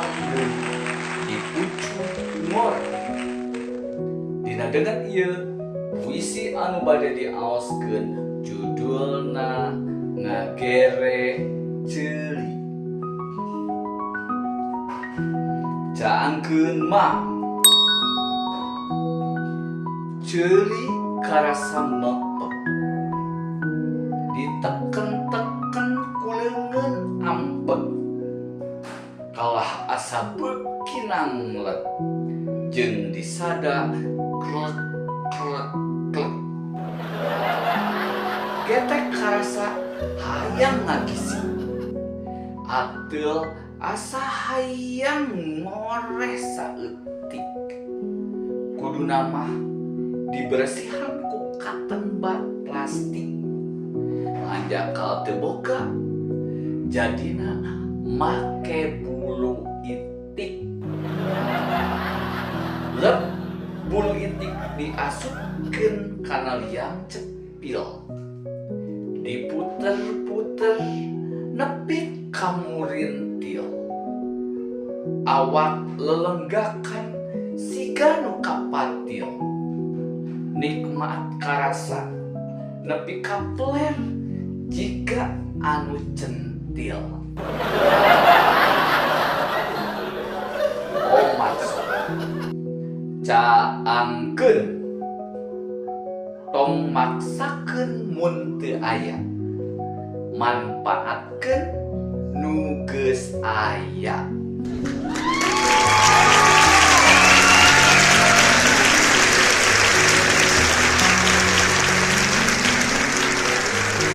Lembur dipucu ngora. Dina denget ieu puisi anu bade diaoskeun judulna Ngagere Ceuli. Caangkeun mah ceuli karasa mepek, diteken-teken ku leungeun ampek, kalah asa beuki nanglet jeung disada klek klek klek. Getek karasa hayang ngagisi, ateul asa hayang ngoreh saeutik. Kuduna mah diberesihan ku cotton bud plastik, hanjakal teu boga jadina make bulu itik. Lep bulu itik diasupkeun kana liang cepil, diputer-puter nepi ka murintil. Awak lelenggakan siga nu kapatil, nikmat karasa nepi ka peler jiga anu centil. Omat caangkeun tong maksakeun mun teu aya, manfaatkeun nu geus aya.